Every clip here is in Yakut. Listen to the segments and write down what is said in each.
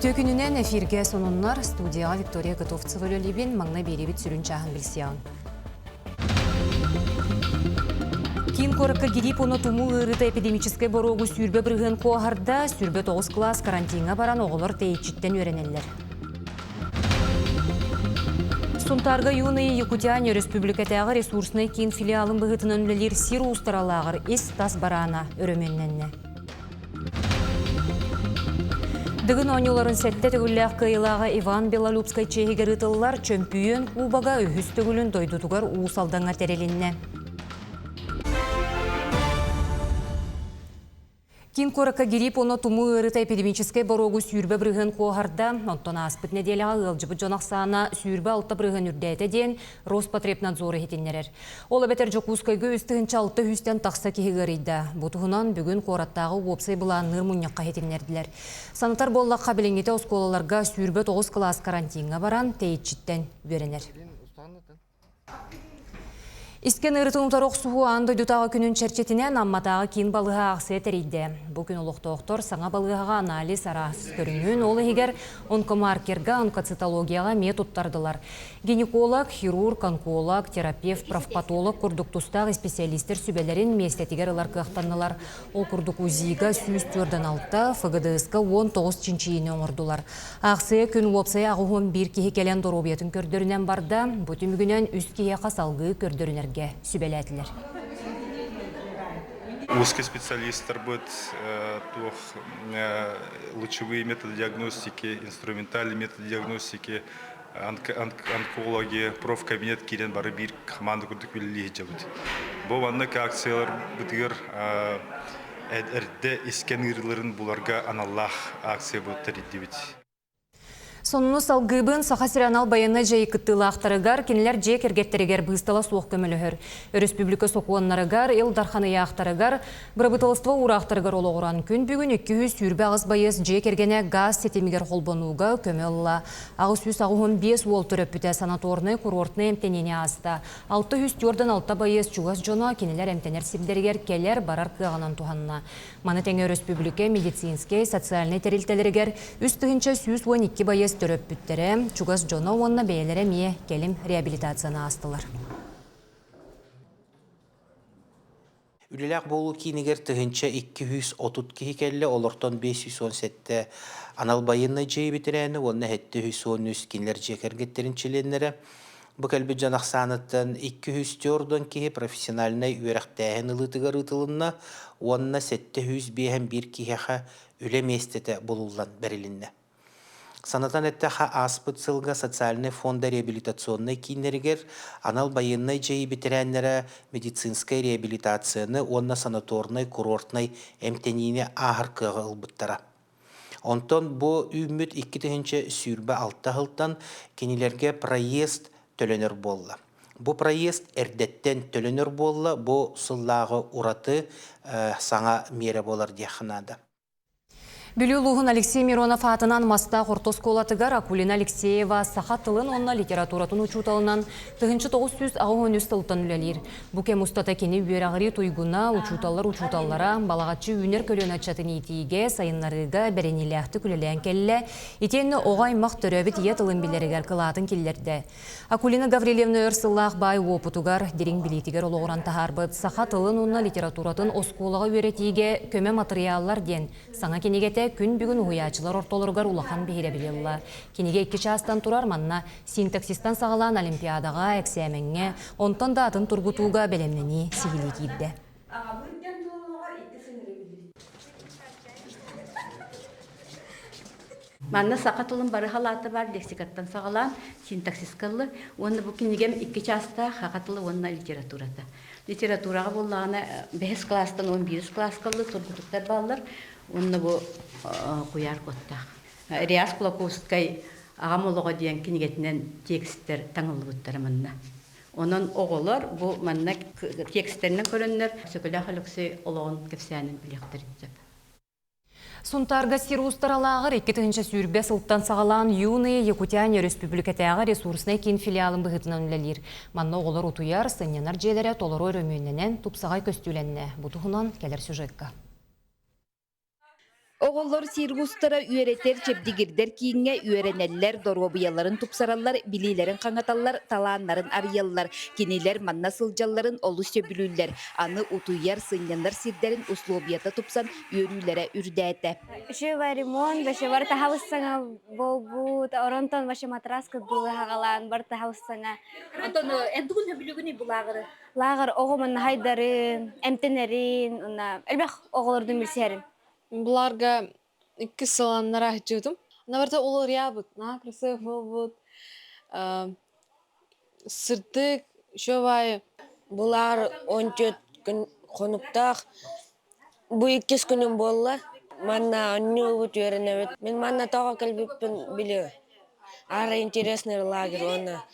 Үтүө күнүнэн эфиргэ сонуннар студияҕа Виктория Готовцева үлэлиибин маҥнай биэриибит сүрүн чааһын билсиэҕиҥ. Киин куоракка грипп уонна тумуу ыарыыта эпидемическэй боруогу 20% куоһарда, 29 кылаас карантиҥҥа баран оҕолор тэйиччиттэн үөрэнэллэр. Сунтаарга Юные Якутяне өрөспүүбүлүкэтээҕи ресурснай киин филиалын быһыытынан үлэлиир сир уустара лааҕыр ис-тас бараана өрөмүөннэннэ. Дыгын оонньууларын сэттэ төгүллээх кыайыылааҕа Иван Белолюбскай чиэһигэр ыытыллар Чөмпүйүөн Кубога үһүс төгүлүн дойдутугар Уус Алдаҥҥа тэрилиннэ. Киин куоракка грипп уонна тумуу ыарыыта эпидемическэй боруогу 20% куоһарда, онтон ааспыт нэдиэлэҕэ ыалдьыбыт дьон ахсаана 26% үрдээтэ диэн Роспотребнадзор иһитиннэрэр. Ол эбэтэр Дьокуускайга 3 600 сүүстэн тахса киһи ыарыйда. Бу туһунан бүгүн куораттааҕы уопсай былаанныыр мунньахха иһитиннэрдилэр. Санатар буоллахха, билиҥҥитэ оскуолаларга 29 кылаас карантиҥҥа баран, тэйиччиттэн үөрэнэр. Искэн ыарытын утары охсуһуу аан дойдутааҕы күнүн чэрчитинэн Амматааҕы киин балыыһа аахсыйа тэрийдэ. Бу күн олохтоохтор саҥа балыыһаҕа анализ араас көрүҥүн, ол иһигэр онкомаркерга, онкоцитологияҕа эмиэ туттардылар. Гинеколог, хирург, онколог, терапевт, профпатолог курдук тустаах исписэлиистэр сүбэлэрин миэстэтигэр ылар кыахтаннылар. Ол курдук УЗИ-га 146, ФГДС-ка 19 чинчийиини оҥордулар. Аахсыйа күн уопсайа 81 киһи кэлэн доруобуйатын көрдөрүнэн барда. Бу түмүгүнэн үс киһиэхэ салгыы көрдөрүнэргэ сүбэлээтилэр. Узкий специалистарбыт туох лучевые методы диагностики, инструментальные методы диагностики, онкология, профкабинет киирэн бары биир команда курдук үлэлии сылдьабыт. Бу маннык акцияларбытыгар эрдэ искэн ыарыыларын буларга аналлаах акция бу тэрийдибит. Сонуну салгыыбын Саха сирэ анал байыаннай дьайыы кыттыылаахтарыгар, кинилэр дьиэ кэргэттэригэр быыстала суох көмөлөһөр. Өрөспүүбүлүкэ сокуоннарыгар, Ил Дархан ыйаахтарыгар, Бырабыыталыстыба уураахтарыгар олоҕуран, күн бүгүн 228 байыас дьиэ кэргэнэ гаас ситимигэр холбонууга көмө ылла. 885 уол төрөппүтэ санаторнай-курортнай эмтэниини ааста. 646 байыас чугас дьоно кинилэр эмтэнэр сирдэригэр кэлэр-барар кыаҕынан туһанна. Маны тэҥэ өрөспүүбүлүкэ медицинскэй, социальнай тэрилтэлэригэр 3112 байыас төрөппүттэрэ, чугас дьоно уонна бэйэлэрэ эмиэ кэлим реабилитацияны аастылар. Үлэлээх буолуу киинигэр 1230 киһи кэллэ, олортон 517 анал байыаннай дьиэ бэтэрээнэ уонна 713 кинилэр дьиэ кэргэттэрин чилиэннэрэ. Бу кэлбит дьон ахсааныттан 204 киһи профессиональнай үөрэхтээһин ылыытыгар ыытылынна уонна 751 киһиэхэ үлэ миэстэтэ булуллан бэрилиннэ. Санатан эттэххэ, ааспыт сылга социальнай фонда реабилитационнай кииннэригэр анал байыаннай дьайыы бэтэрээннэрэ медицинскэй реабилитацияны уонна санаторнай-курортнай эмтэниини ааһар кыаҕы ылбыттара. Онтон бу үүммүт 2026 сылтан кинилэргэ проезд төлөнөр буолла. Бу проезд эрдэттэн төлөнөр буолла, бу сыллааҕы ураты саҥа миэрэ буолар диэххэ наада. Бүлүү улууһун Алексей Миронов аатынан Мастаах орто оскуолатыгар Акулина Алексеева саха тылын уонна литературатын учууталынан 1983 сылтан үлэлиир. Бу кэм устата кини үөрэҕирии туйгуна, учууталлар учууталлара, балаҕаччы үүнэр көлүөнэ ыччатын иитиигэ, сайыннарыыга бэриниилээхтик үлэлээн кэллэ, итиэннэ оҕо аймах төрөөбүт ийэ тылын билэригэр кылаатын киллэрдэ. Акулина Гаврильевна өр сыллаах баай уопутугар, дириҥ билиитигэр олоҕуран таһаарбыт саха тылын уонна литературатын оскуолаҕа үөрэтиигэ көмө матырыйааллар диэн саҥа кинигэтэ күн бүгүн уһуйааччылар ортолоругар улахан биһирэбили ылла. Кинигэ икки чаастан турар, манна синтаксистан саҕалаан олимпиадаҕа, эксээмэҥҥэ, онтон да атын тургутууга бэлэмнэнии сиһилии киирдэ. Манна саха тылын бары халаата баар лексикаттан саҕалаан синтаксиска ылла уонна бу кинигэм икки чаастаах саха тыла уонна литературата. Литератураҕа буоллаҕына бэһис кылаастан 11 кылааска ылла тургутуктар бааллар уонна бу куйаар куоттаах. Реас Кулаковскай Аҕам олоҕо диэн кинигэтинэн текстэр таҥыллыбыттара манна. Онон оҕолор бу манна текстэринэн көрөннөр Сөкөлөөх Өлөксөй олоҕун кэпсээнин билиэхтэрин сөп. Сунтаарга сир уустаралааҕар 2020 сылтан саҕалаан Юные Якутяне өрөспүүбүлүкэтээҕи ресурснай киин филиалын быһыытынан үлэлиир. Манна оҕолор утуйар, сынньанар дьиэлэрэ толору өрөмүөннэнэн, тупсаҕай көстүүлэннэ. Бу туһунан кэлэр сюжекка. Оҕолор сиргустара үөрэтэр чэбдигирдэр кииҥҥэ үөрэнэллэр, доруобуйаларын тупсараллар, билиилэрин хаҥаталлар, талааннарын арыйаллар. Кинилэр манна сылдьалларын олус сөбүлүүллэр. Аны утуйар, сынньанар сирдэрин услуобуйата тупсан үөрүүлэрэ үрдээтэ. Үчүгэй ремонт, вообще бар таһабыссаҥа буолбут, оронтон вообще матрас кырдылы хагалаан бар таһабыссаҥа. Онтон эн тугун сөбүлүүгүнүй бу лааҕыры? Лааҕыр оҕо манна хайдарын, эмтэнэрин, уонна элбэх оҕолордун билсэрин. Буларга иккис сыланнара аһыччыбытым. Наверное, уларыйабыт, наһаа красив буолбут. Сырдык, үчүгэй. Булаар 14 күн хонуктаах. Бу иккис күнүм буолла. Манна оонньуубут, үөрэнэбит. Мин манна тоҕо кэлбиппин билиэ. Аара интересный лагерь уонна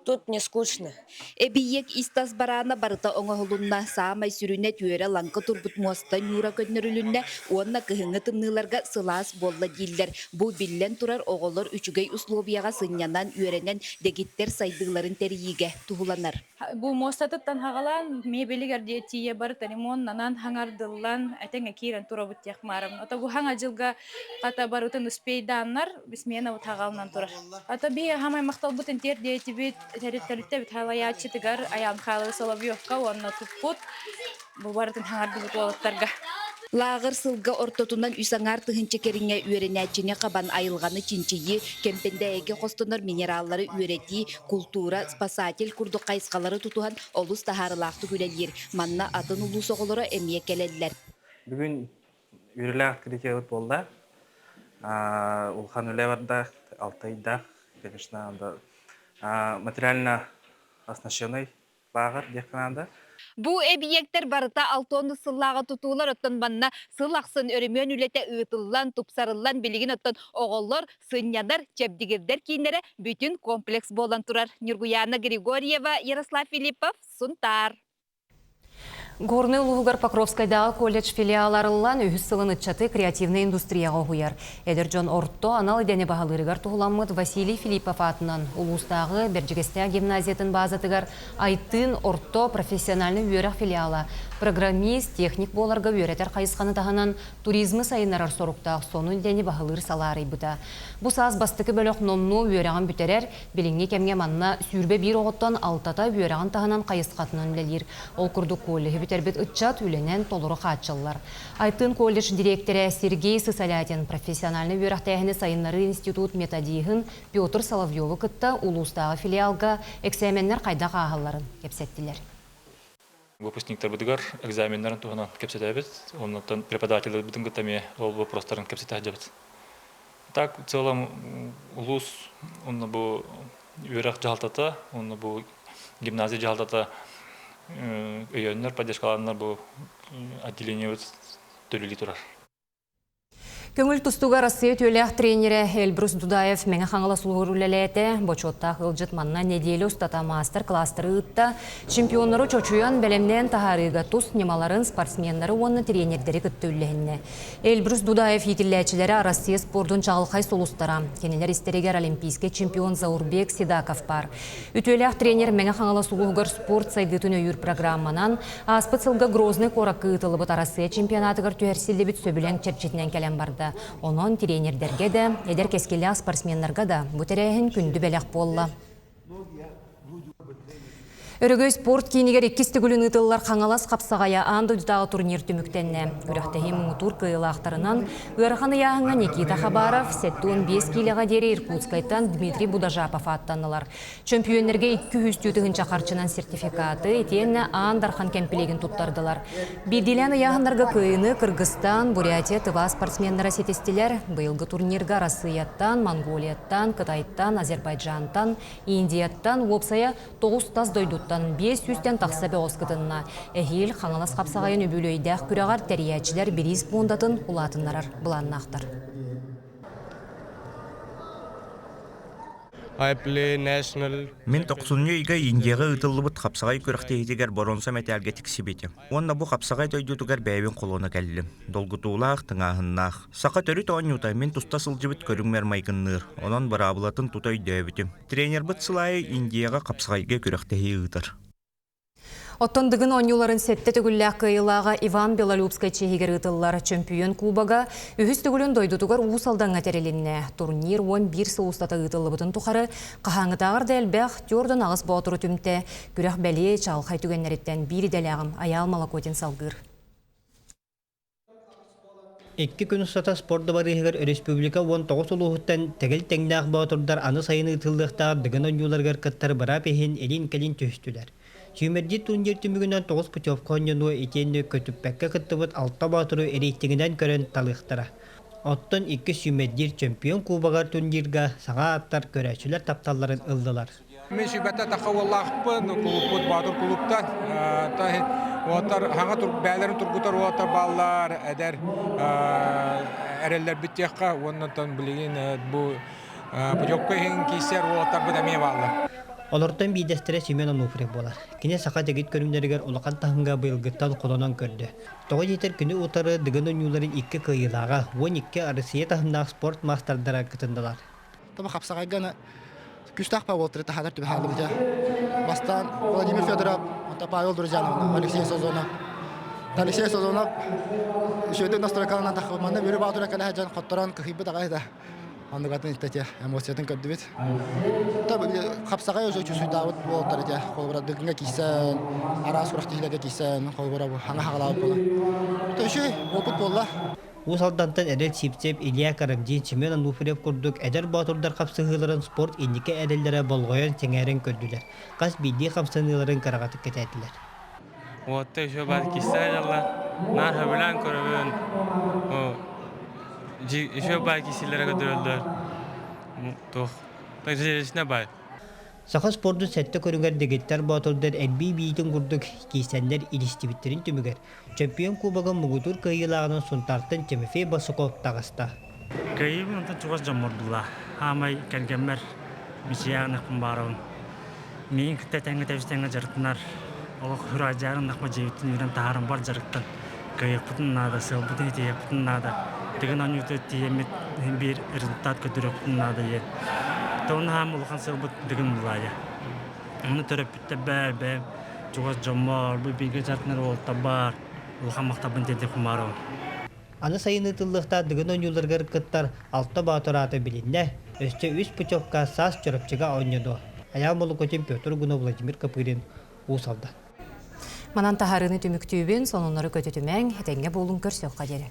тут не скучно. Эбийиэк ис-тас бараана барыта оҥоһулунна, саамай сүрүнэ түөрэ-лаҥкы турбут муоста ньуура көннөрүлүннэ уонна кыһыҥҥы тымныыларга сылаас буолла дииллэр. Бу, биллэн турар, оҕолор үчүгэй услуобуйаҕа сынньанан, үөрэнэн, дэгиттэр сайдыыларын тэрийиигэ туһуланар. Бу муостатыттан хаҕалаан мебелигэр тиийэ барыта ремоннанан хаҥардыллан этэҥэ киирэн турабыт диэх маарым. Ото бу хаҥа дьылга хата барытын успейдааннар смена хаҕалынан турар. Ата би хамай махталбытын тиэрдиэтибит тэрилтэбит халайааччытыгар Аян Хаалы Соловьевка уонна туппут бу барытын хаҥардыбыт уолаттарга. Лааҕыр сылга ортотунан үс аҥаар тыһыынча кэриҥэ үөрэнээччини хабан айылҕаны чинчийии, Кэмпэндээйигэ хостонор минераллары үөрэтии, култуура, спасатель курдук хайысхалары тутуһан олус таһаарыылаахтык үлэлиир. Манна атын улуус оҕолоро эмиэ кэлэллэр. Бүгүн үөрүүлээх открытиебыт буолла. Улахан үлэ барда, Алтайдаах, конечно, материально оснащенный лааҕыр диэххэ наада. Бу эбийиэктэр барыта алтон сыллааҕы тутуулар, оттон манна сыл ахсын өрөмүөн үлэтэ ыытыллан, тупсарыллан, билигин оттон оҕолор сынньанар, чэбдигирдэр кииннэрэ бүтүн комплекс буолан турар. Ньургуйаана Григорьева, Ярослав Филиппов, Сунтаар. Горнай улууһугар Покровскайдааҕы колледж филиала арыллан, үһүс сылын ыччаты креативнай индустрияҕа уһуйар. Эдэр дьон орто анал идэни баһылыырыгар туһуламмыт Василий Филиппов аатынан улуустааҕы Бэрдьигэстээх гимназиятын баазатыгар Айтыын орто профессиональнай үөрэх филиала программист, техник буоларга үөрэтэр хайысханы таһынан туризмы сайыннарар соруктаах сонун идэни баһылыыр салаа арыйбыта. Бу саас бастакы бөлөх номнуо үөрэҕин бүтэрэр, Билиҥҥи кэмҥэ манна 21 оҕоттон алтата үөрэҕин таһынан хайысхатынан үлэлиир. Ол курдук коллеһы бүтэрбит ыччат үлэнэн толору хааччыллар. Айтын колледж дириэктэрэ Сергей Сысолятин профессиональнай үөрэхтээһини сайыннарыы институт методиһын Петр Соловьеву кытта улуустааҕы филиалга эксээмэннэр хайдах ааһалларын кэпсэттилэр. Выпускниктарбытыгар экзаменнарын туһунан кэпсэтэбит. Оннуттан преподавателлэрбитин кытта эмиэ ол вопростарын кэпсэтэ сылдьабыт. Так, в целом улуус онно бу үөрэх дьаһалтата, онно бу гимназия дьаһалтата өйөөннөр, поддержкалааннар бу отделениебыт төлүлүү турар. Көҥүл тустууга Россия үтүөлээх тренерэ Эльбрус Дудаев Мэҥэ Хаҥалас улууһугар үлэлээтэ. Бочуоттаах ыалдьыт манна нэдиэлэ устата маастар-кылаастары ыытта. Чемпионнары чочуйан, бэлэмнээн таһаарыыга тус ньымаларын спортсменнары уонна тренердэри кытта үллэһиннэ. Эльбрус Дудаев иитиллээччилэрэ Россия спордун чаҕылхай сулустара. Кинилэр истэригэр олимпийскай чемпион Заурбек Седаков баар. Үтүөлээх тренер Мэҥэ Хаҥалас улууһугар спорт сайдыытын өйүүр программанан ааспыт сылга Грозный куоракка ыытыллыбыт Арассыыйа чемпионатыгар түһэрсиллибит сөбүлэҥ чэрчитинэн кэлэн барда. Онон тренердэргэ да, эдэр кэскиллээх спортсменнарга да бу тэрээһин күндү бэлэх буолла. Өрөгөй спорт киинигэр иккис төгүлүн ыытыллар Хаҥалас хапсаҕайа аан дойдутааҕы турнир түмүктэннэ. Күрэхтэһии муҥутуур кыайыылаахтарынан ыарахан ыйааһыҥҥа Никита Хабаров, 75 киилэҕэ диэри Иркутскайтан Дмитрий Будажапов ааттаннылар. Чөмпүйүөннэргэ 200 тыһыынча харчынан сертификаты итиэннэ Аан Дархан кэмпилиэгин туттардылар. Биирдиилээн ыйааһыннарга кыайыыны Кыргызстан, Бурятия, Тыва спортсменнара ситистилэр. Быйылгы турнирга Арассыыйаттан, Монголияттан, Кытайтан, Азербайджантан, Индияттан, уопсайа тоҕус тас дойдуттан 500-тэн тахса бөҕөс кытынна. Эһиил Хаҥалас хапсаҕайын үбүлүөйдээх күрэҕэр тэрийээччилэр бириис пуондатын улаатыннарар былааннаахтар. Мин тохсунньу ыйга Индияҕа ыытыллыбыт хапсаҕай күрэхтэһиитигэр боруонса мэтээлгэ тиксибитим. Уонна бу хапсаҕай дойдутугар бэйэбин холоно кэллим. Долгутуулаах, тыҥааһыннаах. Саха төрүт оонньуута мин туста сылдьыбыт көрүҥмэр майгынныыр. Онон быраабылатын тута өйдөөбүтүм. Тренербит сыл аайы Индияҕа хапсаҕайга күрэхтэһии ыытар. Оттон Дыгын оонньууларын сэттэ төгүллээх кыайыылааҕа Иван Белолюбскай чиэһигэр ыытыллар чөмпүйүөн кубога үһүс төгүлүн дойдутугар Уус Алдаҥҥа тэрилиннэ. Турнир 11 сыл устата ыытыллыбытын тухары хаһааҥҥытааҕар да элбэх 48 боотуру түмтэ. Күрэх бэлиэ чаҕылхай түгэннэриттэн биир идэлээҕим Айаал Малакотин салгыыр. Икки күн устата спорт дыбарыаһыгар өрөспүүбүлүкэ 19 улууһуттан тэгил тэҥнээх боотурдар аны сайын ыытыллыахтаах Дыгын оонньууларыгар кыттар быраап иһин илин-кэлин түһүстүлэр. Сүүмэрдиир турнир түмүгүнэн тоҕус путевка оонньонуо итиэннэ көтүппэккэ кыттыбыт алта боотуру рейтингинэн көрөн талыахтара. Оттон икки сүүмэрдиир чөмпүйүөн кубогар турнирга саҥа ааттар көрөөччүлэр тапталларын ыллылар. Мин сүбэтэ таха уоллаахпын, кулуппут Боотур кулууптан. Уолаттар хаҥа бээлэрин тургутар уолаттар бааллар, эдэр эрэллэрбит диэххэ, уонна билигин бу путевка иһин киирсэр уолаттарбыт эмиэ бааллар. Олортон биирдэстэрэ Семен Онуфриев буолар. Кини саха дэгит көрүҥнэригэр улахан таһымҥа быйылгыттан холонон көрдө. Тоҕо диэтэр күнү утары Дыгын оонньууларын икки кыайыылааҕа, 12 Россия таһымнаах спорт маастардара кытыннылар. Тома хапсаҕайга күүстээх Павел таһаарар түбэ хаалбыта. Бастаан Владимир Федоров, онтон Павел Друзьянов, Алексей Созонов. Алексей Созонов үчүгэйдик настройкаланан таххыбыт. Манна Мүрү Баатыра кэлэ сылдьан хотторон кыһыйбыт аҕай да. Оннугатын иттэтэ эмоциятын көрдүбүт. Хапсаҕай уже чувствуйдаабыт буолтар этэ. Холобура дыгыҥа киирсэн, араас күрэхтэһиилэргэ киирсэн, холобура хаҥа хаҕалаабыт буола. Үчүгэй опыт буолла. Уус Алдантан эдэр Сивцев, Илья Карамзин, Семен Ануфриев курдук эдэр боотурдар хапсыһыыларын спорт инники эрэллэрэ болҕойон сэҥээрэн көрдүлэр, хас биирдии хамсаныыларын кыраҕатык кэтээтилэр. Уотта еще бар киссэ дьалла наар хөбүлээн көрөбүн еще бай киссилэрэ көрдөрөллөр туох так бай. Саха спордун сэттэ көрүҥэр дэгиттэр боотурдар элбии биитин курдук киирсэннэр илистибиттэрин түмүгэр Чөмпүйүөн Кубогын муҥутуур кыайыылааҕынан Сунтаартан Тимофей Босуков таҕыста. Кыайыыбын онтон чугас дьоммор булла. Хаамай кэргэммэр мичийэҕинэхпин баарабын. Миигин кытта тэҥҥэ тэбис-тэҥҥэ дьарыктанар олох хүраадьаарын нахма дьиэбиттэн үүрэн таһааран бар дьарыктан кыайыахпытын наада, сыалбытын итийиэхпитин наада. Тыгын оонньуута тиийэммит биир результат көрдөрүөхпүтүн наада диэн. Тоҕо хаам улахан сыалбыт Дыгын булаайа. Ону төрөппүттэрбэр, бэйэм чугас дьоммор, бу бииргэ дьарыктанар уолаттарбар улахан махталбын тиэрдиэх кумаарабын. Аны сайын ыытыллыахтаах Дыгын оонньууларыгар кыттар алта боотур аата билиннэ, өссө үс путевка саас Чурапчыга оонньонуо. Айаал Молокотин, Петр Угунов, Владимир Копырин, Уус Алдан. Манан таһаарыыны түмүктүүбүн, сонуннары көтүтүмэҥ, этэҥҥэ буолуҥ көрсүөххэ диэри.